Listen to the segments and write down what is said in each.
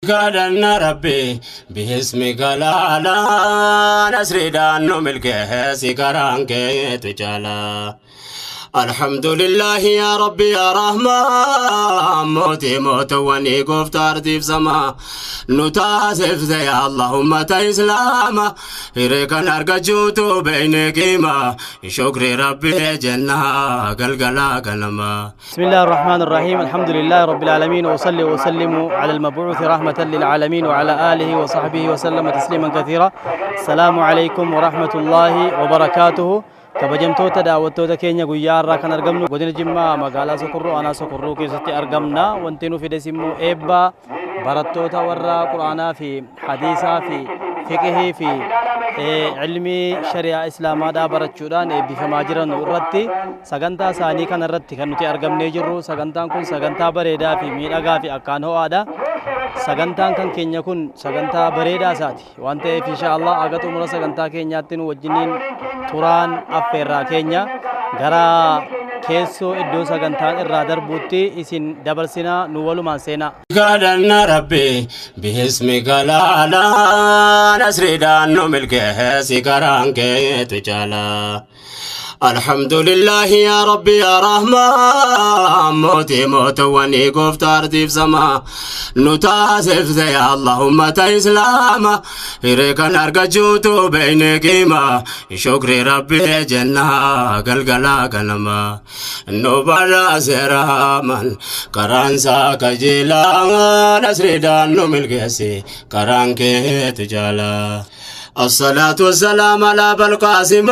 Kadhanna Rabbi bihismi galaalaa nasriidhaan nu milkeessi karaan keetu caalaa. Alhamdulillahi yaa Rabbi yaa Rahmaan, mootii mootawwanii, gooftaa ardiif samaa nu taasifte yaa Allah ummata Islaama. Hiree kan argachuutu beeyne qiima, shukri Rabbi jennaa galgalaa ganama. بسم الله الرحمن الرحيم، الحمد لله رب العالمين، وأصلي وأسلم على المبعوث رحمة للعالمين وعلى آله وصحبه وسلم تسليما كثيرا. السلام عليكم ورحمة الله وبركاته. Kabajamtoota daawwattoota keenya, guyyaa har'aa kan argamnu godina Jimmaa, magaalaa Sokorruu, aanaa Sokorruu keessatti argamna. Wanti nu fides immoo eebba barattoota warra Quraanaa fi hadiisaa fi fiqihii fi ilmii shari'aa Islaamaadhaa barachuudhaan eebbifamaa jiran irratti, sagantaa isaanii kana irratti kan nuti argamnee jirru. Sagantaan kun sagantaa bareedaa fi miidhagaa fi akkaan ho'aadha. Sagantaan kan keenya kun sagantaa bareedaa isaati waan ta'eef, insha Allah aga xumura sagantaa keenyaatti nu wajjiniin turaan affeerraa keenya. Gara keessoo iddoo sagantaan irraa darbuutti isin dabarsinaa, nu walumaan seenaa. Kadhanna Rabbi bihismi galaalaa nasriidhaan nu milkeessi karaan keetu caalaa. Alhamdulillahi yaa Rabbi yaa Rahmaan, mootii mootawwanii, gooftaa ardiif samaa nu taasifte yaa Allah ummata Islaama. Hiree kan argachuutu beeyne qiima, shukri Rabbi jennaa galgalaa ganama. Nu badhaase Rahman karaan isaa qajeelaa, nasriidhaan nu milkeessi karaan keetu caalaa. الصلاة والسلام على أبا القاسم،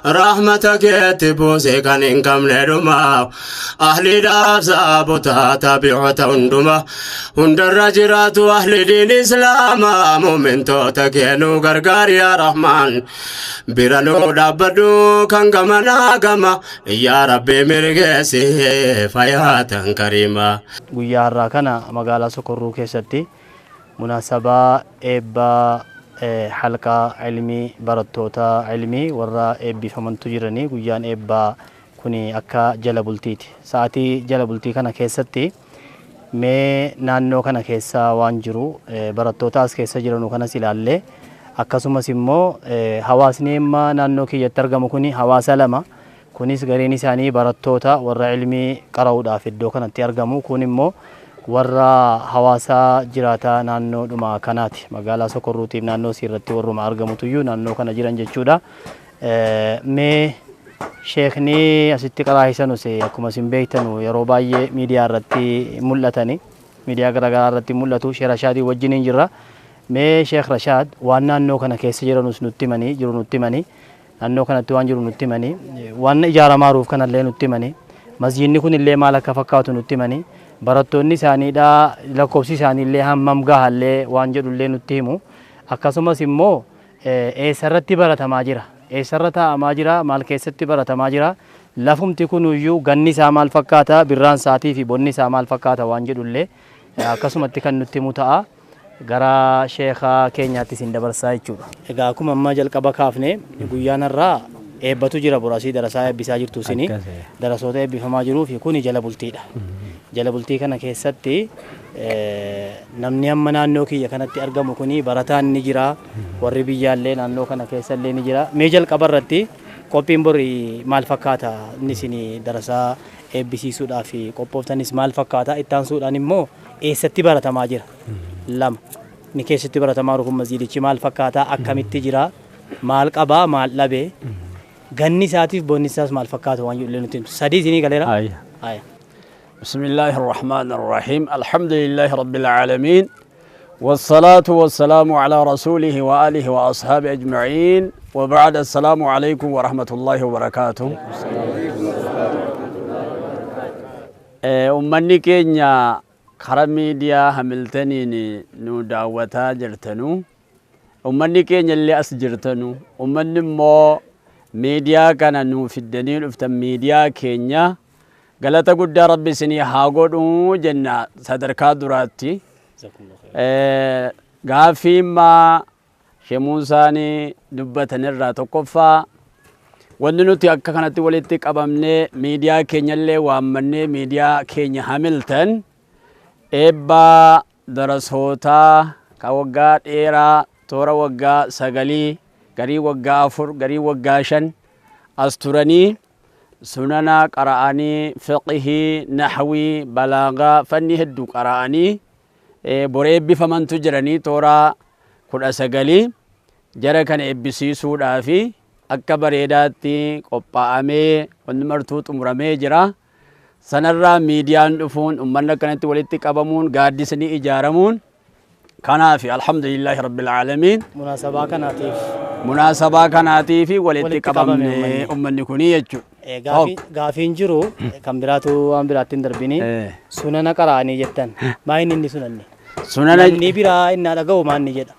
رحمتك تبوسي كان إنكم ندما أهل دار سابوتا تابعة هندما هند الرجرات أهل دين إسلام مؤمن توتكينو غرغار يا رحمن برانو دابدو كان كما كما يا ربي مرغسي فياتا كريما. Guyyaa har'aa kana magaalaa Sokorruu keessatti munaasabaa eebbaa halqaa ilmii, barattoota ilmii warra eebbifamantu jiranii. Guyyaan eebbaa kuni akka jala bultiiti. Sa'aatii jala bultii kana keessatti mee naannoo kana keessa waan jiru, barattoota as keessa jiranu kanas ilaallee, akkasumas immoo hawaasni amma naannoo kiyyatti argamu kuni hawaasa lama. Kunis gariin isaanii barattoota warra ilmii qara'uudhaaf iddoo kanatti argamu, kun immoo warra hawaasa jiraataa naannoodhuma kanaati, magaalaa Sokorruutiif naannoo irratti warruma argamutuyyuu naannoo kana jiran jechuudha. Mee sheekni asitti qaraahisanus akkuma isin beektanu yeroo baay'ee miidiyaa irratti mul'atani, miidiyaa garaagaraa irratti mul'atu. Sheekh Rashaadii wajjiniin jirra. Mee Sheekh Rashaad waan naannoo kana keessa jiranus nutti himanii jiru, nutti himanii, naannoo kanatti waan jiru nutti himanii, waan ijaaramaa jiruuf kanallee nutti himanii, masjiidni kun illee maal akka fakkaatu nutti himanii, barattoonni isaaniidha lakkoofsi isaaniillee hammam gahallee waan jedhullee nutti himu, akkasumas immoo eessarratti baratamaa jira, eessarra taa'amaa jira, maal keessatti baratamaa jira, lafumti kunuyyuu ganni isaa maal fakkaata, birraan isaatii fi bonni isaa maal fakkaata waan jedhullee akkasumatti kan nutti himu ta'a. Gara sheekaa keenyaatti isin dabarsaa jechuudha. Egaa akkuma amma jalqaba kaafne, guyyaan har'aa eebbatu jira, borasii darasaa eebbisaa jirtu isin, darasoota eebbifamaa jiruu fi kuni jala bultiidha. Jala bultii kana keessatti namni amma naannoo kiyya kanatti argamu kuni barataan ni jira, warri biyyaallee naannoo kana keessallee ni jira. Mee jalqaba irratti qophiin borii maal fakkaata? Inni isin darasaa eebbisiisuudhaaf qophooftanis maal fakkaata? Ittaansuudhaan immoo eessatti baratamaa jira? Lama. Inni keessatti baratamaa jiru kun masjiidichi maal fakkaata? Akkamitti jira? Maal qabaa? Maal dhabee? Ganni isaatiif bonni isaas maal fakkaata waan jedhu nutti himtu. Sadii isinii galeera? Aya. بسم الله الرحمن الرحيم، الحمد لله رب العالمين، والصلاة والسلام على رسوله وآله وأصحابه أجمعين، وبعد، السلام عليكم ورحمة الله وبركاته. Ummanni keenya karaa miidiyaa Hamiltaniin nu daawwataa jirtanu, ummanni keenya illee as jirtanu, ummanni immoo miidiyaa kana nu fiddanii dhuftan, miidiyaa keenya galata guddaa Rabbi isinii haa godhuu jenna sadarkaa duraatti. Gaaffii immaa Shemuusaanii dubbatan irraa, tokkoffaa wanti nuti akka kanatti walitti qabamnee miidiyaa keenyallee waammannee, miidiyaa keenya Hamiltan eebbaa darasootaa ka waggaa dheeraa toora waggaa 9 garii waggaa 4 garii waggaa 5 as turanii sunana qara'anii fiqhii nahwii balaagaa fanni hedduu qara'anii bor eebbifamantu jiranii toora 19 jara kana eebbisiisuudhaafi akka bareedaatti qophaa'amee wanni martuu xumuramee jira. Sanarraa miidiyaan dhufuun uummanni akkanatti walitti qabamuun gaaddisni ijaaramuun kanaaf alhamdulillahi rabbil aalamiin. Munaasabaa kanaatiif. Munaasabaa kanaatiif walitti qabamne uummanni kunii jechuudha. Gaafiin jiru kan biraatu waan biraatti hin darbini. Sunana qara'anii jettan. Maayini inni sunanni? Sunana Namni biraa innaa dhaga'u maanni jedha.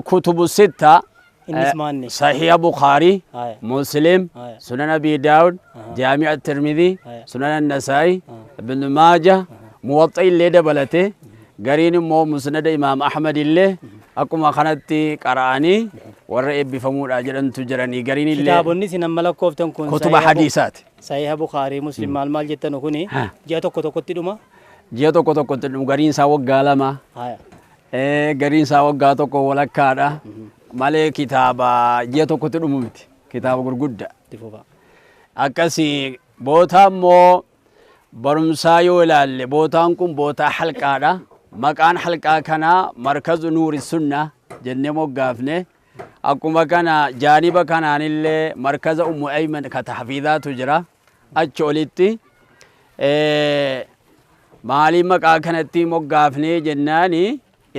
Kutubu sitta. Innis maanni? Sahiha Bukhari, Muslim, Sunan Abi Daawud, Jaami'a Tirmidhi, Sunan Nasaa'i, Ibn Maaja, Muwaxxa illee dabalate gariin immoo Musnada Imaam Ahmad illee akkuma kanatti qara'anii warra eebbifamuudha jedhantu jiranii gariin illee. Kitaabonni isin amma lakkooftan kun kutuba hadiisaati. Sahiha Bukhari, Muslim maal maal jettan kuni ji'a tokko tokkotti dhuma? Ji'a tokko tokkotti dhuma gariin isaa waggaa 2. Gariin isaa waggaa 1 walakkaadha. Malee kitaaba ji'a tokkotti dhumu miti. Kitaaba gurguddaa. Akkasii bootaa immoo barumsaa yoo ilaalle bootaan kun bootaa halqaadha. Maqaan halqaa kanaa markazu nuuri sunna jennee moggaafne. Akkuma kana jaaniba kanaanillee markaza Ummu Ayman ka tahfiizaatu jira. Achi olitti maaliin maqaa kanatti moggaafne jennaani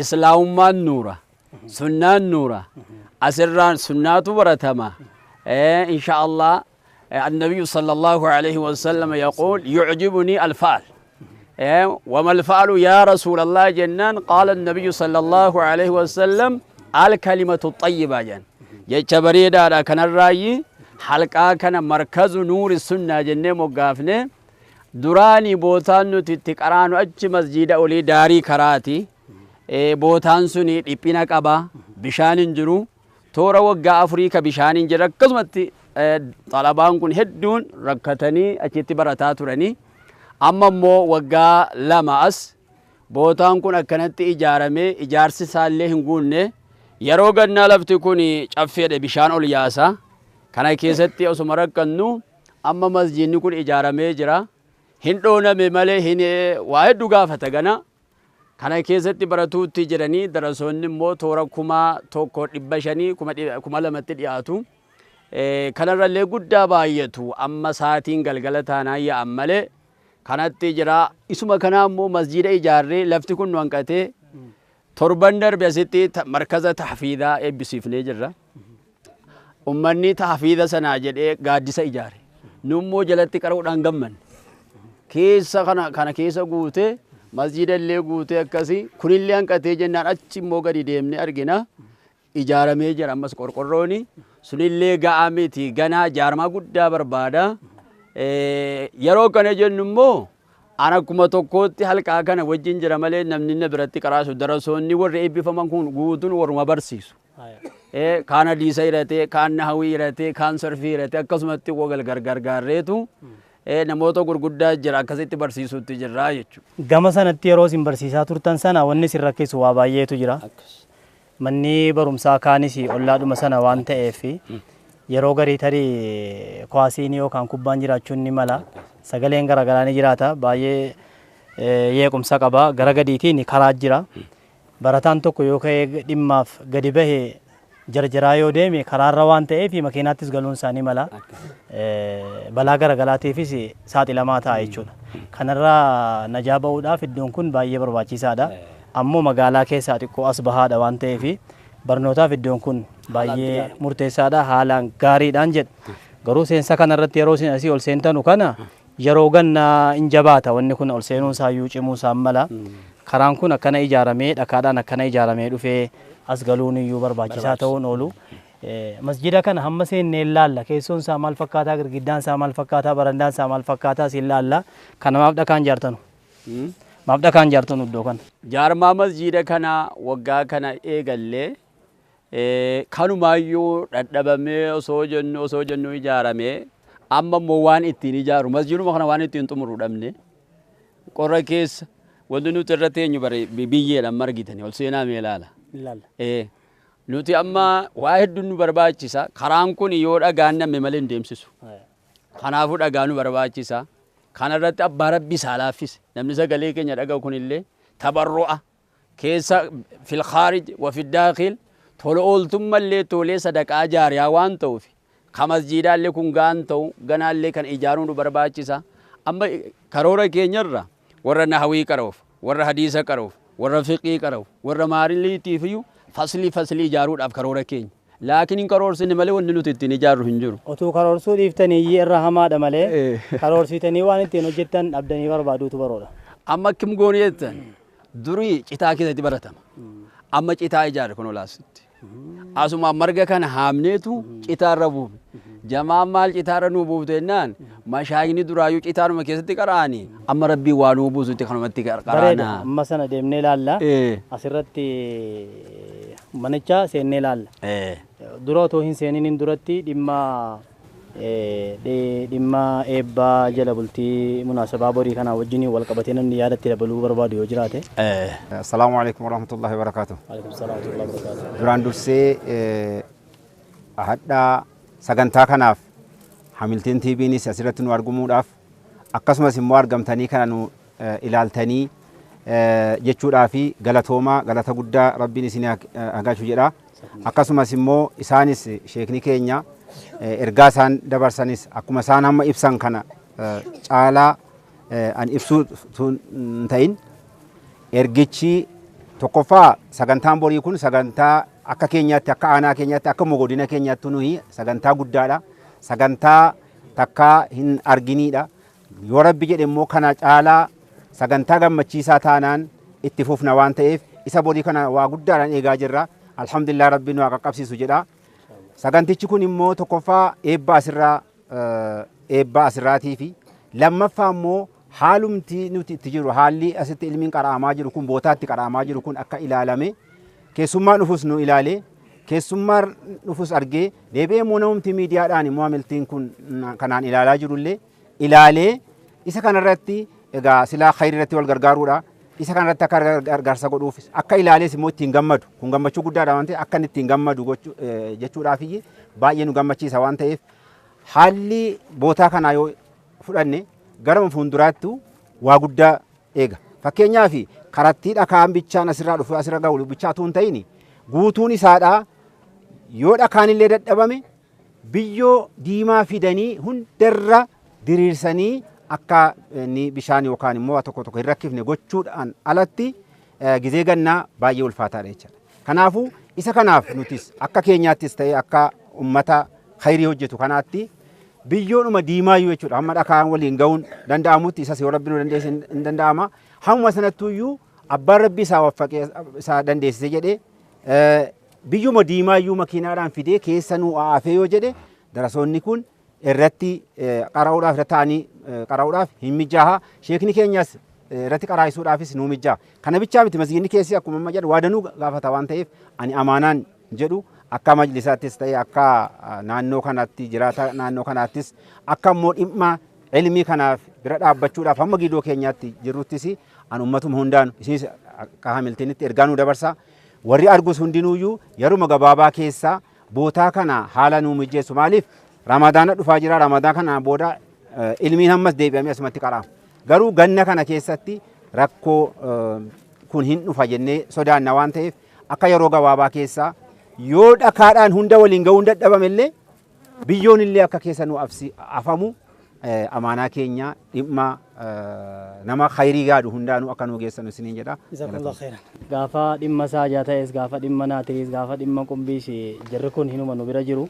islaamummaan nuura. Sunnaan nuura. Asirraan sunnaatu baratama. Insha Allah النبي صلى الله عليه وسلم يقول يعجبني الفعل. وما الفعل يا رسول الله جنان؟ قال النبي صلى الله عليه وسلم الكلمة الطيبة جن. يجبريدا كان الرأي حلقة كان مركز نور السنة جنة مقافنة دراني بوتان تتقران أج مسجد أولي داري كراتي بوتان سني إبنا كبا بشان جرو تورا وقع أفريقيا بشان جرا كزمتي طلبان كن هدون ركتني أجت براتاتورني أما مو وقع لما أس بوتان كن أكنت إجارمي إجارس سالة هنقولني yeroo gannaa lafti kun caffeedha bishaan ol yaasa. Kana keessatti osuma rakkannu amma masjiidni kun ijaaramee jira. Hin dhooname malee hin waa hedduu gaafata gana. Kana keessatti baratuutti jiranii darasoonni immoo toora 1500 2000 dhiyaatu. Kanarrallee guddaa baay'atu amma saatiin galgala taanaan yaa'an malee kanatti jira. Isuma kanaa immoo masjiida ijaarree lafti kun nu hanqatee torban darbe asitti markaza tahfiidaa eebbisiifnee jirra. Uummanni tahfiida sanaa jedhee gaaddisa ijaare. Nu immoo jalatti qaruudhaan gammanne. Keessa kana keessa guutee masjiida illee guutee akkasii kunillee hanqatee jennaan achi immoo gadi deemnee argina. Ijaaramee jira ammas qorqorrooni. Sunillee ga'aa miti ganaa jaarmaa guddaa barbaada. Yeroo kana jennu immoo ana akkuma tokkootti halqaa kana wajjin jira malee namni na biratti qaraasu darasoonni warri eebbifaman kun guutuun warruma barsiisu. Kaan hadiisa hiratee, kaan nahawii hiratee, kaan sarfii hiratee akkasumatti wagal gargaarreetu namoota gurguddaa jira akkasitti barsiisutti jirra jechuudha. Gama sanatti yeroo isin barsiisaa turtan sana wanni isin rakkisu waa baay'eetu jira. Manni barumsaa kaanis ollaadhuma sana waan ta'eef yeroo garii tarii kwaasiin yookaan kubbaan jiraachuun ni mala. Sagaleen garaagaraa ni jiraata. Baay'ee yeequmsa qaba. Gara gadiitiin karaa jira. Barataan tokko yoo ka'ee dhimmaaf gadi bahee jarjaraa yoo deeme karaarra waan ta'eef makiinaattis galuun isaa ni mala. Balaa garagaraatiifis saaxilamaa ta'a jechuudha. Kanarraa najaa ba'uudhaaf iddoon kun baay'ee barbaachisaadha. Ammoo magaalaa keessaa xiqqoo as bahaadha waan ta'eef barnootaaf iddoon kun baay'ee murteessaadha. Haalaan gaariidhaan jedha. Garuu seensa kanarratti yeroo isin asii ol seentanu kana yeroo gannaa hin jabaata wanni kun ol seenuun isaayyuu cimuu isaan mala. Karaan kun akkana ijaaramee dhakaadhaan akkana ijaaramee dhufee as galuun iyyuu barbaachisaa ta'uun oolu. Masjida kana hamma seennee ilaalla. Keessoon isaa maal fakkaataa, girgiddaan isaa maal fakkaataa, barandaan isaa maal fakkaataa siin ilaalla. Kana maaf dhakaan ijaartanu? Maaf dhakaan ijaartanu iddoo kana? Jaarmaa masjida kana waggaa kana eegallee kanumaayyuu dhadhabamee osoo jennu ijaaramee amma immoo waan ittiin ijaaru masjiduma kana waan ittiin xumuru dhabne qorra keessa Wanti nuti irra teenyu bare biyyeedhaan margitanii ol seenaa mee ilaala. Ilaalla. Nuti amma waa hedduun nu barbaachisa. Karaan kun yoo dhagaan namme malee hin deemsisu. Kanaafuu dhagaa nu barbaachisa. Kana irratti abbaa rabbi isaa laaffise. Namni sagalee keenya dhaga'u kunillee tabarru'a keessa fil khaarij wa fid daakhil tola ooltummallee tolee sadaqaa jaariyaa waan ta'uuf ka masjiidaallee kun gaan ta'u ganaallee kan ijaaruun nu barbaachisa. Amma karoora keenyarra warra nahawii qara'uuf, warra hadiisa qara'uuf, warra fiqii qara'uuf, warra maariliitiif iyyuu faslii faslii ijaaruudhaaf karoora keenya. Laakiin hin karoorsine malee wanni nuti ittiin ijaarru hin jiru. Otuu karoorsuu dhiiftanii iyyii irra hamaadha malee karoorsitanii waan ittiin hojjettan dhabdanii barbaaduutu baroodha. Amma akkim goone jettan durii citaa keessatti baratama. Amma citaa ijaarre kun olaasitti. Asuma marga kana haamneetu citaarra buufne. Jamaan maal citaarra nuu buufte jennaan mashaayini duraayyuu citaanuma keessatti qara'anii amma rabbii waa nuu buusutti kanumatti Bareeda. qara'ana. Amma sana deemnee ilaalla. Asirratti manicha seennee ilaalla. Dura otoo hin seeniin duratti dhimma dhimma eebbaa jala bultii munaasabaa borii kanaa wajjin wal qabatee namni yaadatti dabaluu barbaadu yoo jiraate. Assalaamu alaikum warahmatullahi wabarakatuh. Waalaikum salaam wa rahmatullahi wa barakatuh. Duraan dursee hadhaa sagantaa kanaaf Hamilteen TVnis asirratti nu argamuudhaaf akkasumas immoo argamtanii kana nu ilaaltanii jechuudhaa fi galatoomaa galata guddaa rabbiin isin hagachu jedha. Akkasumas immoo isaanis sheekni keenya ergaa isaan dabarsanis akkuma isaan hamma ibsan kana caalaa an ibsuu hin ta'in ergichi tokkoffaa sagantaan borii kun sagantaa akka keenyaatti akka aanaa keenyaatti akka godina keenyaatti nuyi sagantaa guddaadha. Sagantaa takkaa hin arginiidha. Yoo rabbi jedhe immoo kana caalaa sagantaa gammachiisaa taanaan itti fufna waan ta'eef isa borii kana waa guddaadhaan eegaa jirra. Alhamdulillah rabbi nu haa qaqqabsiisu jedha. Sagantichi kun immoo tokkoffaa eebba asirraa eebba asirraatii fi lammaffaa immoo haalumti nuti itti jiru haalli asitti ilmiin qara'amaa jiru kun bootaatti qara'amaa jiru kun akka ilaalame keessummaa dhufus nu ilaalee keessummaa dhufus argee deebi'ee immoo namumti miidiyaadhaan immoo Hamiltiin kun kanaan ilaalaa jirullee ilaalee isa kanarratti egaa silaa khayri irratti wal gargaaruudha. Isa kanarratti akka gargaarsa godhuuf akka ilaalees immoo ittiin gammadu kun gammachuu guddaadha waan ta'eef akka inni ittiin gammadu jechuudhaaf baay'ee nu gammachiisa waan ta'eef haalli bootaa kanaa yoo fudhanne gara fuulduraatti waa guddaa eega. Fakkeenyaaf karattii dhakaan bichaan asirraa dhufu asirra gahu bichaa utuu hin ta'in guutuun isaadhaa yoo dhakaan illee dadhabame biyyoo diimaa fidanii hundarra diriirsanii akka inni bishaan yookaan immoo waa tokko tokko hin rakkifne gochuudhaan alatti gizee gannaa baay'ee ulfaataadha jechaadha. Kanaafuu isa kanaaf nutis akka keenyaattis ta'e akka ummata khayrii hojjetu kanaatti biyyoodhuma diimaayyuu jechuudha. Hamma dhakaan waliin ga'uun danda'amutti isas yoo rabbi nu dandeesse hin danda'ama. Hammuma sanattuyyuu abbaan rabbi isaa waffaqee isaa dandeessise jedhee biyyuma diimaayyuu makiinaadhaan fidee keessa nuu aafee yoo jedhe darasoonni kun irratti qara'uudhaaf irra ta'anii qara'uudhaaf hin mijaaha. Sheekni keenyas irratti qaraa'isuudhaafis nuu mijaaha. Kana bichaa miti masgiidni keessi akkuma amma jedhu waa danuu gaafata waan ta'eef ani amaanaan jedhu akka majlisaattis ta'e akka naannoo kanaatti jiraata naannoo kanaattis akka immoo dhimma ilmii kanaaf bira dhaabbachuudhaaf hamma giidoo keenyaatti jirruttis an ummatuma hundaanu isinis akka Hamiltinitti ergaa nuu dabarsa. Warri argus hundinuuyyuu yeruma gabaabaa keessa bootaa kana haala nuu mijeessu. Maaliif Ramadaana dhufaa jira. Ramadaan kana booda ilmiin ammas deebi'amee asumatti qara'ama. Garuu ganna kana keessatti rakkoo kun hin dhufa jennee sodaanna waan ta'eef akka yeroo gabaabaa keessa yoo dhakaadhaan hunda waliin ga'uun dadhabame illee biyyoon illee akka keessa nu afamu amaanaa keenya dhimma nama khayrii gaadu hundaanuu akka nu geessanu isiniin jedha. Jazakallahu khairan. Gaafa dhimma saajaa ta'es gaafa dhimma naatiris gaafa dhimma qumbiis jarri kun hinuma nu bira jiru.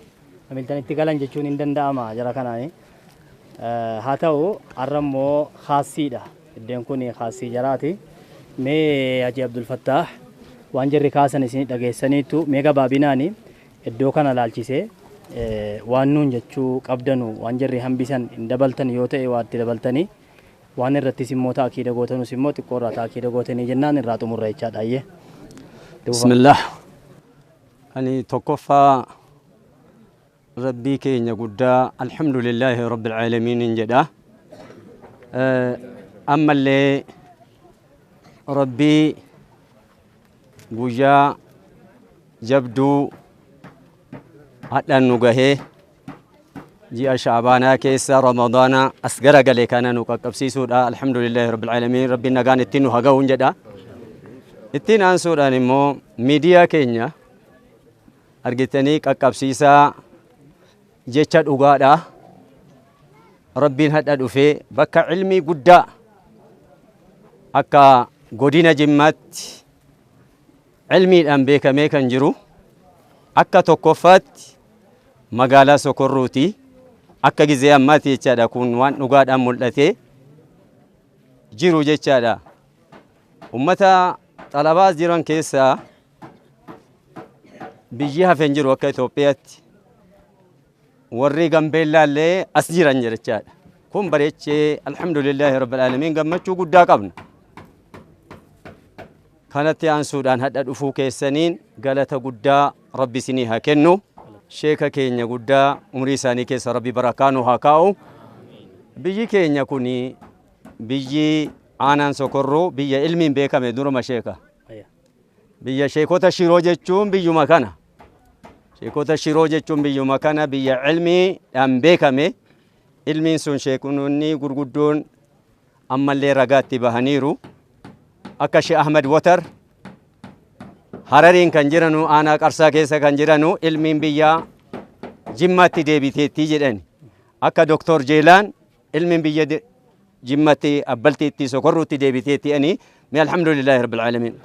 Hamiltanitti galan jechuun hin danda'ama jara kanaani. Haa ta'u har'a immoo khaasiidha. Iddeen kun khaasii jaraati. Mee Haji Abdul Fattaah waan jarri kaasan isin dhageessaniitu mee gabaabinaani iddoo kana laalchisee waan nuun jechuu qabdanu waan jarri hambisan hin dabaltan yoo ta'e waa itti dabaltanii waan irrattis immoo taakiida gootanus immoo xiqqoo irraa taakiida gootanii jennaan irraa xumurra jechaadha ayyee. Bismillah. Ani tokkoffaa rabbii keenya guddaa alhamdulillahi rabbil aalamiin jedha. Ammallee Rabbii guyyaa jabduu hadhaan nu gahee ji'a Shaabaanaa keessa Ramadaana as garagale kana nu qaqqabsiisuudha. Alhamdulillaahi Rabbil Aalamiin. Rabbiin nagaan ittiin nu haa ga'uun jedha. Ittiin aansuudhaan immoo miidiyaa keenya argitanii qaqqabsiisaa jecha dhugaadha. Rabbiin hadha dhufee bakka ilmii guddaa akka godina Jimmaatti ilmiidhaan beekamee kan jiru akka tokkoffaatti magaalaa Sokorruuti. Akka gizee ammaatti jechaadha, kun waan dhugaadhaan mul'atee jiru jechaadha. Ummata xalabaas jiran keessaa biyyi hafe hin jiru. Akka Itoophiyaatti warri Gambeellaallee as jiran jechaadha. Kun bareechee, alhamdulillaahi rabbil aalamiin, gammachuu guddaa qabna. Kanatti aansuudhaan hadha dhufuu keessaniin galata guddaa Rabbi isinii haa kennu. Sheeka keenya guddaa umrii isaanii keessa Rabbi barakaa nu haa kaa'u. Biyyi keenya kun, biyyi aanaan Sokorruu, biyya ilmiin beekame duruma, sheeka. Biyya sheekota Shiroo jechuun biyyuma kana. Sheekota Shiroo jechuun biyyuma kana, biyya ilmiidhaan beekame. Ilmiin sun sheekonni gurguddoon ammallee ragaatti bahaniiru. Akka Sheekh Ahmed Watar Harariin kan jiranu, aanaa Qarsaa keessa kan jiranu, ilmiin biyya Jimmaatti deebiteetti jedhani. Akka Doktor Jeelaan ilmiin biyya Jimmatti abbaltiitti Sokorruutti deebiteetti ani mi alhamdulillaahi rabbil aalamiin.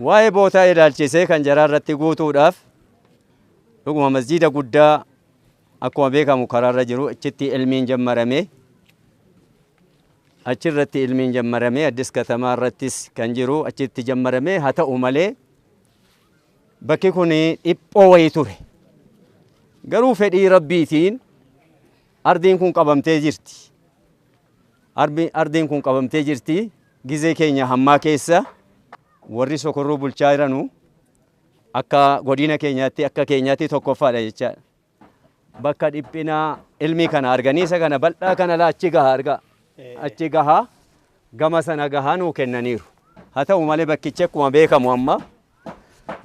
Waa'ee bootaa ilaalchisee kan jaraa irratti guutuudhaaf, dhuguma masjiida guddaa akkuma beekamu karaarra jiru achitti ilmiin jammarame. Achirratti ilmiin jammarame, Addis Katamaa irrattis kan jiru achitti jammarame. Haa ta'u malee bakki kun dhiphoo wayii ture. Garuu fedhii Rabbiitiin ardiin kun qabamtee jirti. Ardiin kun qabamtee jirti. Gizee keenya hammaa keessa warri Sokorruu bulchaa jiranu akka godina keenyaatti, akka keenyaatti tokkoffaadha jechaadha. Bakka dhiphinaa ilmii kana arganii isa kana bal'aa kana laa achi gaha argaa. Achi gahaa, gama sana gahaa nuu kennaniiru. Haa ta'u malee bakkichi akkuma beekamu amma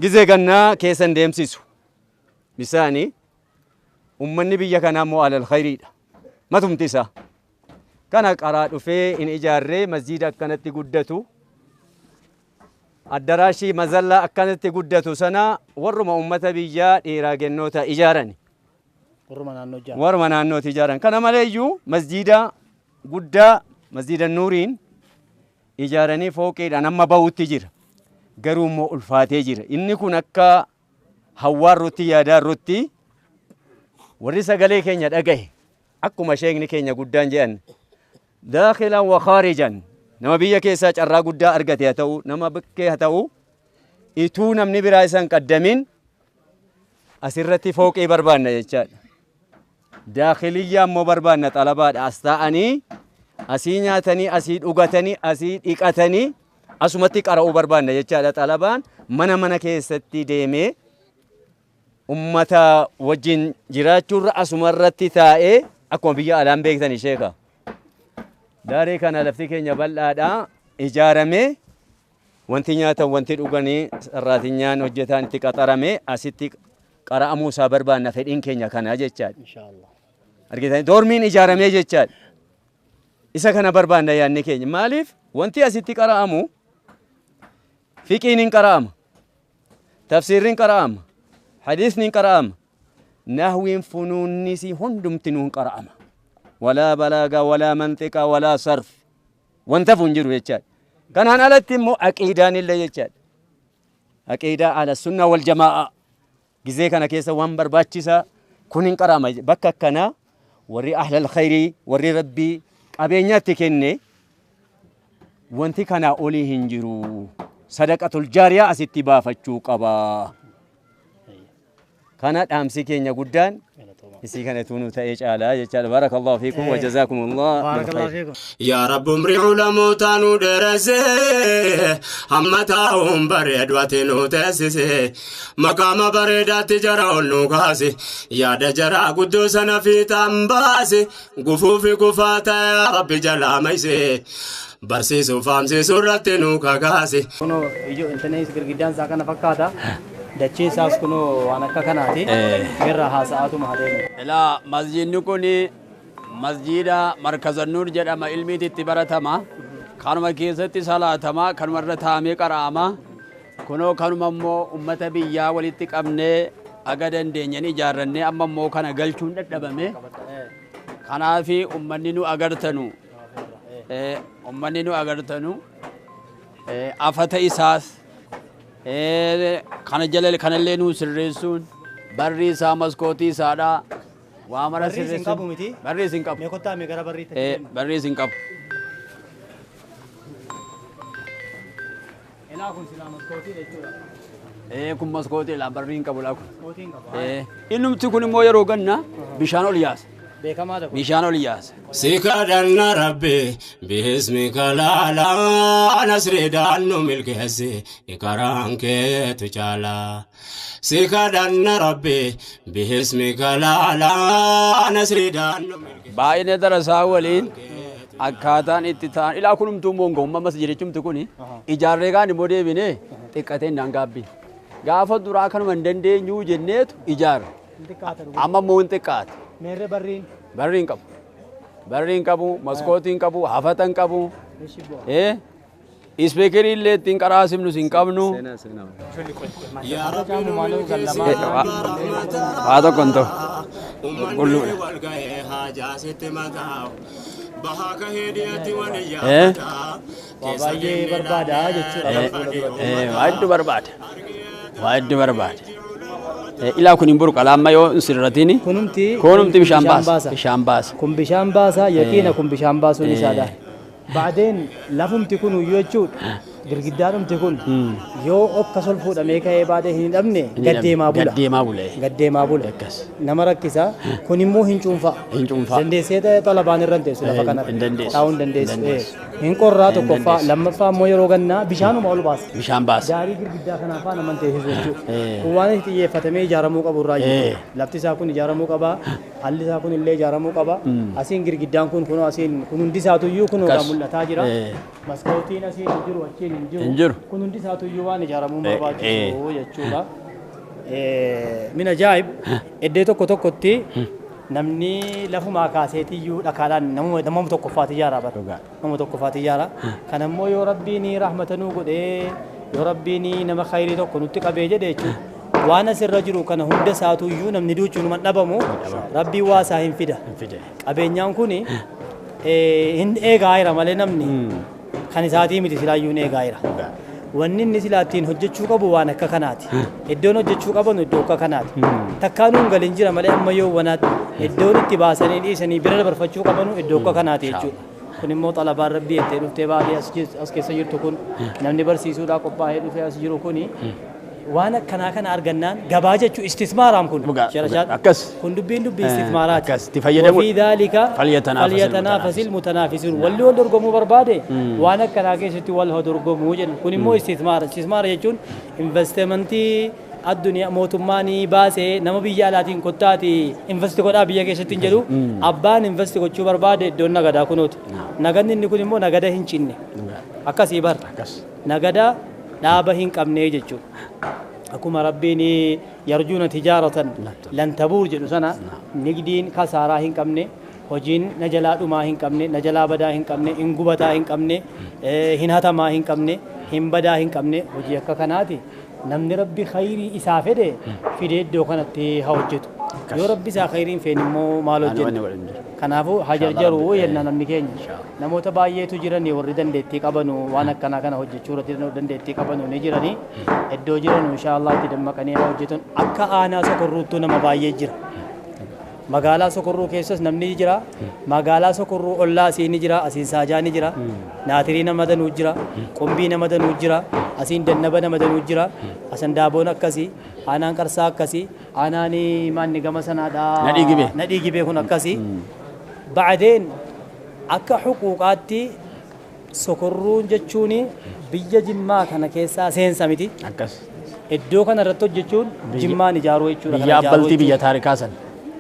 gizee gannaa keessa hin deemsisu. Bisaani ummanni biyya kanaa immoo alal khayriidha. Matumti isaa. Kana qaraa dhufee hin ijaarree masjiida akkanatti guddatu. Addaraashii mazallaa akkanatti guddatu sana warruma ummata biyyaa dhiiraa gennoota ijaarani. Warruma naannoo ijaaran. Warruma naannooti ijaaran. Kana malee iyyuu masjiida guddaa, masjiida Nuuriin ijaaranii fooqiidhaan amma bahutti jira. Garuu immoo ulfaatee jira. Inni kun akka hawwaarrutti yaadaarrutti warri sagalee keenya dhagahe, akkuma sheekni keenya guddaan jedhan, daakhilan wa khaarijan, nama biyya keessaa carraa guddaa argate haa ta'u, nama bakkee haa ta'u, ituu namni biraa isa hin qaddamin asirratti fooqii barbaanna jechaadha. Daakhiliyyaa immoo barbaanna, xalabaadha as taa'anii asii nyaatanii, asii dhugatanii, asii dhiqatanii, asumatti qara'uu barbaanna jechaadha. Xalabaan mana mana keessatti deemee ummata wajjin jiraachuurra asuma irratti taa'ee akkuma biyya alaan beektani, sheeka. Daaree kana lafti keenya bal'aadha, ijaaramee wanti nyaatan, wanti dhuganii, sarraatinyaan hojjetaan itti qaxarame asitti qara'amuu isaa barbaanna, fedhiin keenya kana jechaadha. Inshaallah. Argitanii, doormiin ijaaramee jechaadha. Isa kana barbaanna yaadni keenya. Maaliif wanti asitti qara'amu fiqiin hin qara'ama. Tafsiirri hin qara'ama. Hadiisni hin qara'ama. Nahwiin, funuunnisi hundumtinuu hin qara'ama. Walaa balaagaa, walaa manxiqaa, walaa sarf. Wanta hafu hin jiru jechaadha. Kanaan alatti immoo aqiidaan illee jechaadha. Aqiidaa ala sunna wal jamaa'a. Gizee kana keessa waan barbaachisaa kun hin qara'ama. Bakka akkanaa warri ahlal khayrii, warri Rabbii qabeenyaatti kenne, wanti kanaa olii hin jiru. Sadaqatul jaariyaa asitti baafachuu qaba. Kana dhaamsi keenya guddaan isii kana tuunuu ta'ee caalaa jechaadha. Barakallahu fiikum wa jazaakumullah. Barakallahu fiikum. Yaa Rabbi, umrii ulamootaa nu dheeresse, hamma taa'uun bareedu ati nu teessise, maqaama bareedaatti jara ol nu kaase, yaada jaraa guddoo sana fiixaan baase, gufuu fi gufaa ta'e yaa Rabbi jalaa mayse. Barsiisuu faamsiisuu irratti nu kakaase. Kunoo ijoo intanees girgiddaan isaa kana fakkaata. Dachee isaas kunoo waan akka kanaati. Irra haasa'aatuma adeemu. Ilaa masjiidni kun masjiida Markaza Nuur jedhama ilmiitti itti baratama. Kanuma keessatti salaatama, kanuma irra taa'amee qara'ama. Kunoo kanuma immoo uummata biyyaa walitti qabnee aga dandeenyeen ijaarrannee amma immoo kana galchuun dadhabame. Kanaafi uummanni nu agartanu uummanni nu agartanu afata isaas kana jala kanallee nu sirreessuun barri isaa maskootii isaadha. Waa mara Barri isin sirreessuun qabu miti? Barri isin qabu. Mee kottaa mee gara barriitti. Barri isin qabu. Ilaa kun silaa maskootii jechuudha. Kun maskootii laa barri hin qabu laa kun. Maskootiin qaba. Innumti kun immoo yeroo ganna bishaan ol yaasa. Beekamaadha kun. Bishaan ol yaasa. Si kadhanna Rabbi biismika laalaa nasriidhaan nu milkeessi karaan keetu caalaa. Si kadhanna Rabbi biismika laalaa nasriidhaan nu milkeessi. Baay'ina darasaa waliin akkaataan itti ta'an ilaa kunumtuu immoo hin ga'u masjidichumti kuni ijaarree kaan immoo deebinee xiqqatee naan gaabbi. Gaafa duraa kanuma hin dandeenyuu jenneetu ijaarre. Hin xiqqaata dhugaa. Amma immoo hin xiqqaate. Meerre barriin. Barri hin qabu. Barri hin qabu, maskootii hin qabu, hafata hin qabu. Ishi bu'a. Ispeekerii illee ittiin qaraasifnus hin qabnu. Yaa Rabbi nu milkeessi Waa tokko hin ta'u. Uummanni wal ga'ee haajaa sitti mataa'u. Bahaa kahee dhiyaatti wal yaafata. Waa baay'ee barbaada jechuudha gara fuula duratti. Waa hedduu barbaada. Waa hedduu barbaada. Ilaa kun hin burqa amma yoo hin sirratiin. Kunumti Kunumti bishaan baasa. Bishaan baasa. Kun bishaan baasa yaqiina kun bishaan baasuun isaadha. Baadeen lafumti kun iyyuu jechuudha. Girgiddaadhumti kun yoo okkas ol fuudhamee ka'ee baadee hin hidhamne gaddeemaa bula. Gaddeemaa bula. Gaddeemaa bula. Akkas. Nama rakkisa. Kun immoo hin cuunfa. Hin cuunfa. Dandeessee xalabaan irra hin teessu lafa kanarra. Hin dandeessu. Taa'uu hin dandeessu. Hin dandeessu. Hin qorraa tokkoffaa lammaffaa immoo yeroo gannaa bishaanuma ol baasa. Bishaan baasa. Daarii girgiddaa kanaa faana nama hin teessisu jechuudha. Kun waan itti xiyyeeffatamee ijaaramuu qabu irraa jechuudha. Lafti isaa kun ijaaramuu qaba. Haalli isaa kun illee ijaaramuu qaba. Asiin girgiddaan kun kunoo asiin kun hundi isaatuyyuu kunoo Akkas. mul'ataa jira. Maskootiin asiin hin jiru achiin hin jiru. Hin jiru. Kun hundi isaatuyyuu waan ijaaramuu barbaachisu jechuudha. Min ajaa'ib iddoo tokko tokkotti namni lafumaa kaaseetiyyuu dhakaadhaan nama tokkoffaati ijaara bara. Nama tokkoffaati ijaara. Kan ammoo yoo Rabbiin rahmatanuu godhee yoo Rabbiin nama khayrii tokko nutti qabee jedhe jechuudha. Waan asirra jiru kana hunda isaatuyyuu namni duuchuun dhabamu Rabbiin waa isaa hin fida. Qabeenyaan kun hin eegaa jira malee namni kan isaatii miti silaayyuu hin eegaa jira. Wanni inni silaa ittiin hojjechuu qabu waan akka kanaati. Iddoon hojjechuu qaban iddoo akka kanaati. Takkaanuu hin galin jira malee amma yoo wanaatti iddoon itti baasanii dhiisanii bira dabarfachuu qabanu iddoo akka kanaati jechuudha. Kun immoo xalabaan Rabbii ettee dhuftee baatee as keessa jirtu kun namni barsiisuudhaa qophaa'ee dhufee as jiru kuni waan akkanaa kana argannaan gabaa jechuun istismaaraam kun. Dhugaa, Sharashaad. akkas. Kun dubbiin dubbii istismaaraati. Akkas, itti fayyadamu. وفي ذلك فليتنافس فليتنافس المتنافسون واللي wal dorgomuu barbaade waan akkanaa keessatti wal dorgomuu jedhu kun immoo istismaara. Istismaara jechuun investimentii addunyaa mootummaan baasee nama biyya alaatiin kottaati investi godhaa biyya keessatti hin jedhu abbaan investi gochuu barbaade iddoon nagadaa kunuuti. Nagadni inni kun immoo nagada hin cinne akkasii bar nagada dhaaba hin qabne jechuudha. Akkuma Rabbiin yarjuuna tijaaratan lan tabuur jedhu sana nigdiin kasaaraa hin qabne hojiin na jalaa dhumaa hin qabne na jalaa badaa hin qabne hin gubataa hin qabne hin hatamaa hin qabne hin badaa hin qabne hojii akka kanaati. Namni Rabbi khayrii isaa fedhe fidee iddoo kanatti haa hojjetu. Yoo Rabbi isaa khayrii hin feene immoo maal hojjenna? Kanaafuu hajarjaruu jenna namni keenya. Namoota baay'eetu jirani warri dandeettii qabanu waan akkanaa kana hojjechuu irratti dandeettii qabanu ni jirani. Iddoo jiranu inshaallah itti dammaqanii haa hojjetan. Akka aanaa Sokorruuttuu nama baay'ee jira. Magaalaa Sokorruu keessas namni jira. Magaalaa Sokorruu ollaa asii ni jira. Asiin Saajaa ni jira. Naatirii nama danuu jira. Qumbii nama danuu jira. Asiin Dannaba nama danuu jira. Asan Daaboon akkasii. Aanaan Qarsaa akkasii. Aanaan maanni gama sanaadha. Nadhii Gibee. Nadhii Gibee kun akkasii. Ba'adeen akka huquuqaatti Sokorruun jechuun biyya Jimmaa kana keessaa seensa miti. Akkas. Iddoo kana irratti hojjechuun Jimmaan ijaaruu jechuudha. Biyya abbaltii biyya taarikaa sana.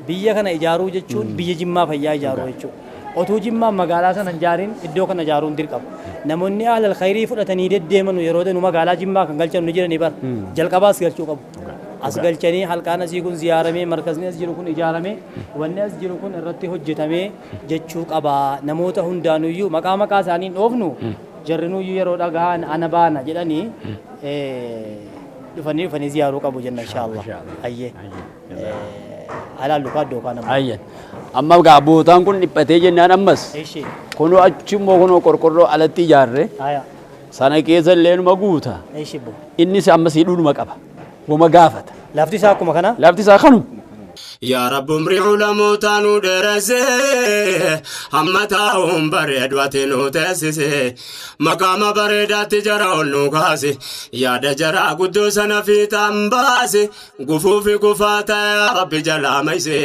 Biyya kana ijaaruu jechuun biyya Jimmaa fayyaa ijaaruu jechuudha. Otuu Jimmaan magaalaa sana hin ijaarin iddoo kana ijaaruun dirqama. Namoonni ahlal khayrii fudhatanii deddeeman yeroo danu magaalaa Jimmaa kan galchan ni jiranii bara. Jalqabaas galchuu qabu. As galchanii halqaan asii kun ziyaaramee markazni as jiru kun ijaaramee wanni as jiru kun irratti hojjetamee jechuu qaba. Namoota hundaanuyyuu maqaa maqaa isaanii hin dhoofnu jarrinuyyuu yeroo dhagahan ana baana jedhanii dhufanii dhufanii ziyaaruu qabu jenna inshaallah. Ayyee. Alaallu kaaddoo kaan amma. Ayyan. Amma gaa bootaan kun dhiphatee jennaan ammas Ishee. kunoo achi immoo kunoo qorqorroo alatti ijaarre Aya. sana keessa illee numa guuta. Ishee bo. Innis ammas hidhuunuma qaba. Wama gaafata. Lafti isaa akkuma kana. Lafti isaa kanuma. Yaa Rabbi umrii ulamootaa nu dheeresse hamma taa'uun bareedu ati nu teessise maqaama bareedaatti jara ol nu kaase yaada jaraa guddoo sana fiixaan baase gufuu fi gufaa ta'e Rabbi jalaa mayse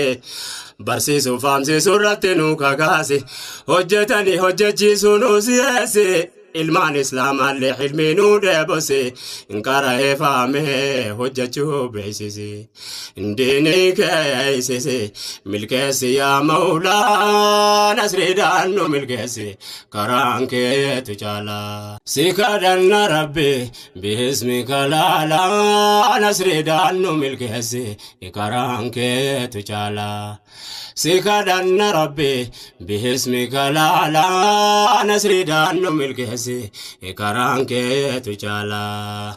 barsiisuu faamsiisuu irratti nu kakaase hojjetanii hojjechiisuu nu si'eesse. Ilmaan islaamaallee ilmii nu dheebose qara'ee faamee hojjechuu beeksise diinii keeysise milkeessi yaa mawlaa nasriidhaan nu milkeessi karaan keetu caalaa si kadhanna rabbi biismi kalaalaa nasriidhaan nu milkeessi karaan keetu caalaa si kadhanna rabbi biismi kalaalaa nasriidhaan nu milkeessi karaan keetu caalaa.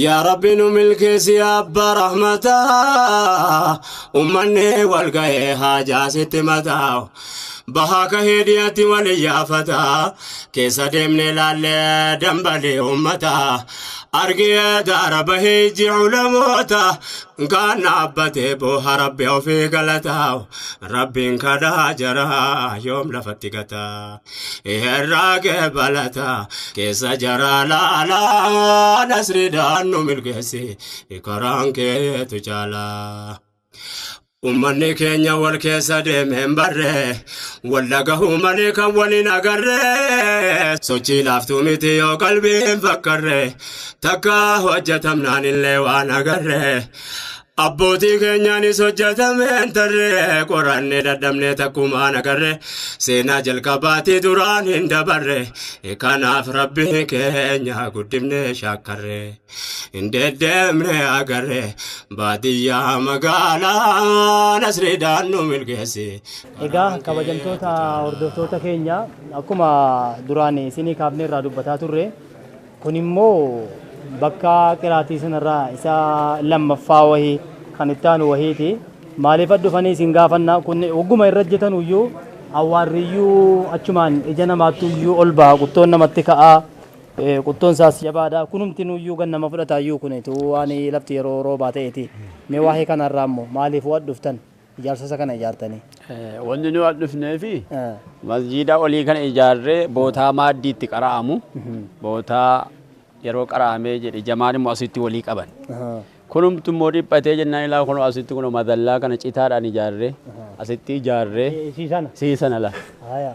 Yaa Rabbi nu milkeessi abbaa rahmataa ummanni wal ga'ee haajaa sitti mataa bahaa kahee dhiyatti wal iyyaafataa keessa deemnee laallee dambalee ummataa argee daara bahee iji ulamoota kan dhaabbatee booha rabbi ofii galataa rabbiin kadhaa jaraa yoom lafatti gataa irraa qeebalataa keessa jaraa laalaa nasriidhaan nu milkeessi karaan keetu caalaa. Ummanni keenya wal keessa deemeen barre wal dhagahuu malee kan waliin agarre sochii laaftuu miti yoo qalbiin fakkarre takka hojjetamnaan illee waan agarre abbootii keenyaanis hojjetameen tarre qoranne dadhabne takkumaan agarre seenaa jalqabaatii duraan hin dabarre kanaaf rabbi keenya guddifne shaakkarre hin deddeemne agarre baadiyyaa magaalaa nasriidhaan nu milkeessi. Egaa kabajamtoota hordoftoota keenya akkuma duraan isinii kaafne irraa dubbataa turre kun immoo bakka qiraatii sanarraa isa lammaffaa wahii kan itti aanu wahiiti. Maaliif dhufanii isin gaafannaa kun ogguma irra hojjetan iyyuu awwaarriyyuu achumaan ija namaatti iyyuu ol baha quttoon namatti ka'aa quttoon isaas jabaadha kunumti nuyyuu gan nama fudhata iyyuu kun waan lafti yeroo roobaa ta'eeti. Mee waa'ee kanarraa immoo maaliif waan dhuftan ijaarsa isa kana ijaartanii? Wanni nu dhufnee fi masjiida olii kana ijaarree bootaa maaddiitti qara'amu bootaa yeroo qara'amee jedhe jamaan immoo asitti walii qaban. Kunumtu immoo dhiphatee jennaan ilaa kunoo asitti kunoo madallaa kana citaadhaan ijaarree asitti ijaarree Siisana. siisana la. Haya.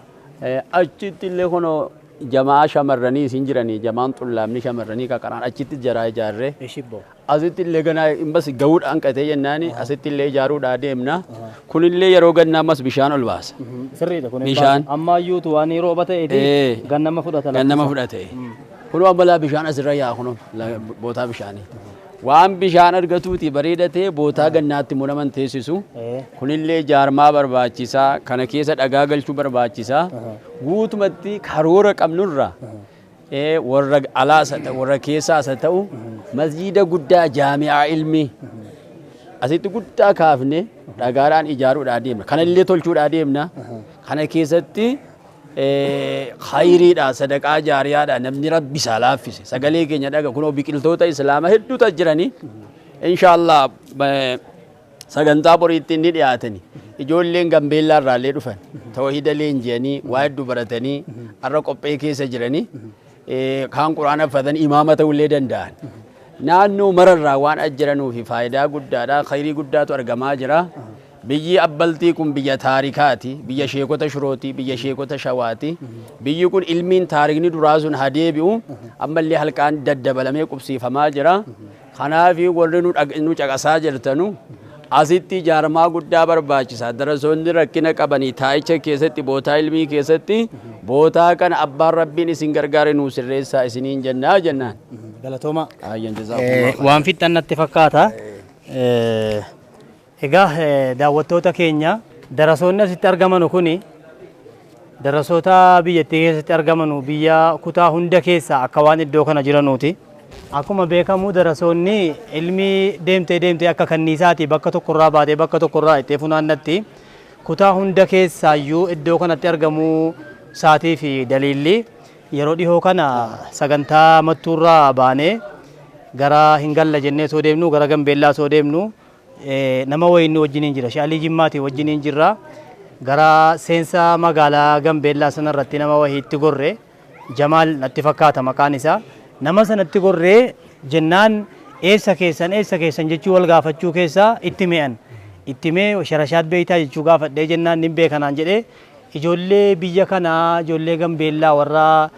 Achitti illee kunoo jamaa shamarranii isin jiranii jamaan xullaamni shamarranii qaqaraan achitti jaraa ijaarree Ishibbo. asitti illee ganaa bas ga'uudhaan qatee jennaani asitti illee ijaaruudhaa deemna. Kunillee yeroo gannaa ammas bishaan ol baasa. Sirriidha kun. Bishaan. Ammayyuutu waan rooba ta'eeti gannama fudhata. Gannama fudhate. Kunoo ammalaa bishaan asirra yaa'a kunoo bootaa bishaanii. Waan bishaan argatuuti bareedatee bootaa gannaatti immoo naman teessisu. Kunillee jaarmaa barbaachisaa kana keessa dhagaa galchuu barbaachisaa. Guutumatti karoora qabnurra warra alaas haa ta'u warra keessaas haa ta'u masjiida guddaa jaami'aa ilmi asitti guddaa kaafne dhagaadhaan ijaaruudhaa deemna. Kanallee tolchuudhaa deemna. Kana keessatti khayriidha sadaqaa jaariyaadha namni rabbi isaa laaffise sagalee keenya dhaga kunoo biqiltoota islaama hedduutu jiranii inshaallah sagantaa boriitti inni dhiyaatani ijoolleen gambeellaa irraallee dhufan tawhiida leenji'anii waa hedduu baratanii har'a qophee keessa jiranii kaan quraana uffatanii imaama ta'ullee danda'an. Naannoo mararraa waan ajjiranuu fi faayidaa guddaadha khayrii guddaatu argamaa jira. Biyyi abbaltii kun biyya taarikaati, biyya sheekota shurooti, biyya sheekota shawaati. Biyyi kun ilmiin taarikni duraa sun haa deebi'u, ammallee halqaan daddabalamee qubsiifamaa jira. Kanaaf warri nu caqasaa jirtanu Asitti jaarmaa guddaa barbaachisa. Darasoonni rakkina qabanii taa'icha keessatti bootaa ilmii keessatti bootaa kana abbaan rabbiin isin gargaare nuu sirreessaa isiniin jennaa jennaan. Galatooma. Ayyan jazaakumullah. Waan fixxan natti fakkaata. Egaa daawwattoota keenya, darasoonni asitti argaman kuni darasoota biyyattii keessatti argaman biyya kutaa hunda keessa akka waan iddoo kana jiranuuti. Akkuma beekamu darasoonni ilmi deemtee deemtee akka kanniisaati bakka tokkorraa baatee bakka tokkorraa itti funaannatti kutaa hunda keessaayyuu iddoo kanatti argamuu isaatii fi daliilli yeroo dhihoo kana sagantaa Mattuurraa baanee gara Hingalla jennee soo deemnu, gara Gambeellaa soo deemnu, nama wayinni wajjiniin jira. Shaalii Jimmaatii wajjiniin jirra. Gara seensa magaalaa Gambeellaa sanarratti nama wayiitti gorre, Jamaal natti fakkaata maqaan isaa. Nama sanatti gorree jennaan eessa keessan eessa keessan jechuu wal gaafachuu keessaa itti mi'an. Itti mee Sharashaat beeytaa jechuu gaafadhee jennaan nin beekanaan jedhee, ijoollee biyya kanaa, ijoollee Gambeellaa warra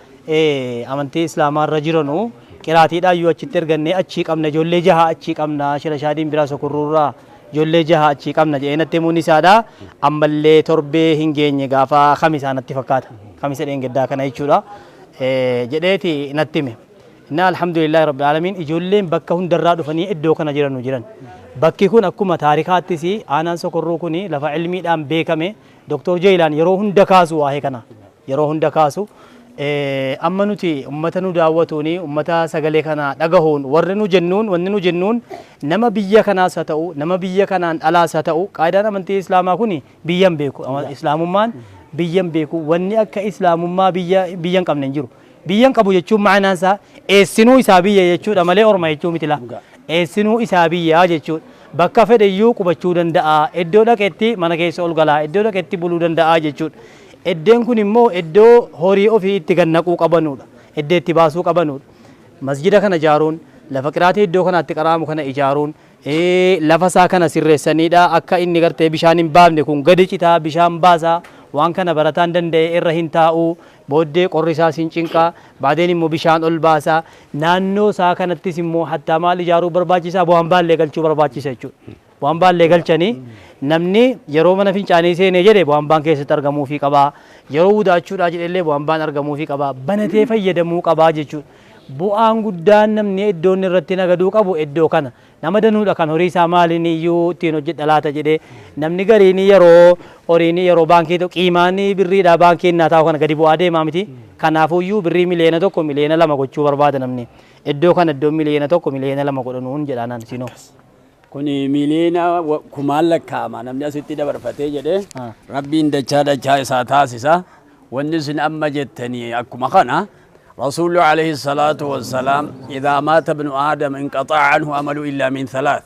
amantii Islaamaa irra jiranu qiraatiidhaan yoo achitti ergannee achii qabna, ijoollee jaha achii qabna, Sharashaadiin biraa Sokorruurraa ijoollee jaha achii qabna jedhee natti himuun isaadha. Ammallee torbee hin geenye, gaafa kamisaa natti fakkaata. Kamisa dheengaddaa kana jechuudha. Jedheeti natti hime. Inna alhamdulillahi rabbil aalamiin, ijoolleen bakka hundarraa dhufanii iddoo kana jiranu jiran. Bakki kun akkuma taarikaattis aanaan Sokorruu kun lafa ilmiidhaan beekame. Dr. Jeelaan yeroo hunda kaasu waa'ee kana. Yeroo hunda kaasu. Amma nuti ummata nu daawwatuuni, ummata sagalee kana dhagahuun, warri nu jennuun, wanni nu jennuun, nama biyya kanaas haa ta'u, nama biyya kanaan alaas haa ta'u, qaayidaan amantii Islaamaa kun biyya hin beeku. Islaamummaan biyya hin beeku. Wanni akka Islaamummaa biyya biyya hin qabne hin jiru. Biyya hin qabu jechuun ma'anaan isaa eessinuu isaa biyya jechuudha malee orma jechuu miti laa. Eessinuu isaa biyya jechuudha. Bakka fedhe iyyuu qubachuu danda'a. Iddoo dhaqetti mana keessa ol galaa. Iddoo dhaqetti buluu danda'a jechuudha. Iddeen kun immoo iddoo horii ofii itti gannaquu qabanudha. Iddoo itti baasuu qabanudha. Masjida kana ijaaruun, lafa qiraatii iddoo kanaatti qaraamu kana ijaaruun, lafa isaa kana sirreessanidha. Akka inni gartee bishaan hin baafne, kun gadi citaa bishaan baasaa, waan kana barataan danda'e irra hin taa'u, booddee qorri isaas hin cinqaa, baadeen immoo bishaan ol baasaa. Naannoo isaa kanattis immoo hattaa maal ijaaruu barbaachisaa? Bu'aan baallee galchuu barbaachisa jechuudha. Bu'aan baallee galchanii namni yeroo mana fincaanii seenee jedhe bu'aan baan keessatti argamuufii qabaa. Yeroo wudaachuudhaa jedhellee bu'aan baan argamuufii qabaa. Banatee fayyadamuu qabaa jechuudha. Bu'aan guddaan namni iddoon irratti nagaduu qabu iddoo kana. Nama danuudha kan horii isaa maaliin iyyuu ittiin hojjedha laata jedhee, namni gariin yeroo horiin yeroo baankii qiimaan birriidhaa baankii innaa taa'u kana gadi bu'aa deemaa miti. Kanaafuyyuu birrii 1 miliyoona 2 miliyoona gochuu barbaada namni. Iddoo kana iddoo 1 miliyoona 2 miliyoona godhanuun jedhaan sinoo. Kuni miliyoona kumaan lakkaa'ama namni asitti dabarfatee jedhee, rabbiin dachaa dachaa isaa taasisa. Wanni isin amma jettanii akkuma kana رسول عليه الصلاة والسلام إذا مات ابن آدم انقطع عنه عمله إلا من ثلاث.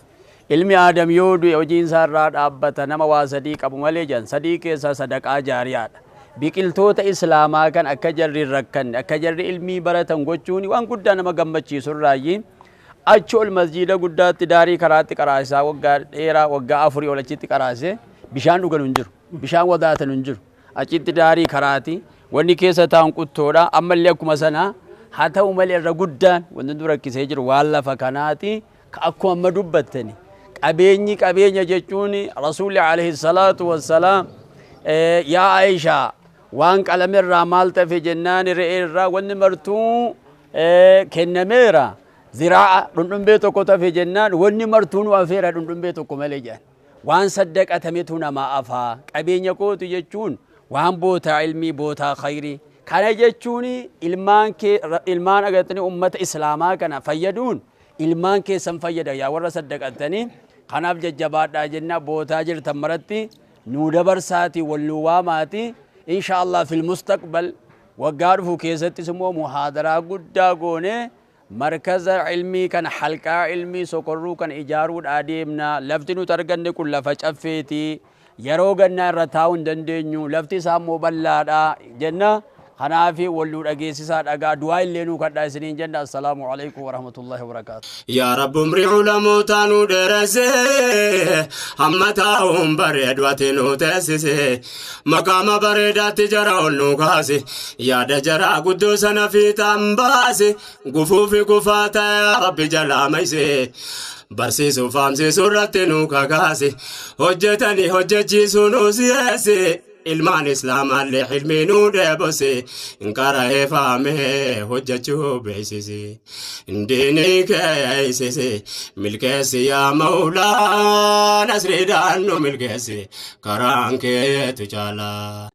Ilmi Aadam yoo du'e hojiin isaa irraa dhaabbata nama waa sadii qabu malee jedhan. Sadii keessaa sadaqaa jaariyaadha. Biqiltoota Islaamaa kan akka jarri hin rakkanne, akka jarri ilmii baratan gochuun waan guddaa nama gammachiisu irraayyi. Achi ol masjiida guddaatti daarii karaatti qaraasaa waggaa dheeraa, waggaa 4 ol achitti qaraasee, bishaan dhugan hin jiru, bishaan wadaatan hin jiru. Achitti daarii karaati, wanni keessa taa'an quttoodha. Ammallee akkuma sana haa ta'u malee irra guddaan wanti nu rakkisee jiru waan lafa kanaati. Ka akkuma amma dubbattani, qabeenyi qabeenya jechuun, rasuulli alayhi salaatu wassalaam yaa Aishaa, waan qalamerraa maal tafe jennaan, re'ee irraa wanni martuu kennameera, ziraa'a dhundhumbee tokko tafe jennaan, wanni martuu nu hafeera dhundhumbee tokko malee jedhan. Waan saddaqatametu namaa afaa. Qabeenya kootu jechuun waan bootaa ilmii, bootaa khayrii kana jechuun ilmaan kee, ilmaan agartanii ummata Islaamaa kana fayyaduun ilmaan keessan fayyada. Yaa warra saddaqatanii, kanaaf jajjabaadhaa jenna. Bootaa jirtan maratti nuu dabarsaati, wal nuu waamaati. Insha Allah fil mustaqbal, waggaa dhufu keessattis immoo muhaadaraa guddaa goone markaza ilmii kana, halqaa ilmii Sokorruu kana ijaaruudhaa deemna. Lafti nuti arganne kun lafa caffeeti, yeroo gannaa irra taa'uu hin dandeenyu, lafti isaa immoo bal'aadha jenna. Kanaafi wal nuu dhageessisaa dhagaa du'aa illee nuu kadhaa isiniin jenna. Assalaamu alaikum warahmatullahi wabarakaatu. Yaa Rabbi umrii ulamootaa nu dheeresse, hamma taa'uun bareedu ati nu teessise, maqaama bareedaatti jara ol nu kaase, yaada jaraa guddoo sana fiixaan baase, gufuu fi gufaa ta'e yaa Rabbi jalaa mayse, barsiisuu faamsiisuu irratti nu kakaase, hojjetanii hojjechiisuu nu si'eesse, ilmaan islaamaallee hilmii nu dheebose, qara'ee faamee hojjechuu beeksise, diinii keeysise milkeessi, yaa mawlaa nasriidhaan nu milkeessi, karaan keetu caalaa.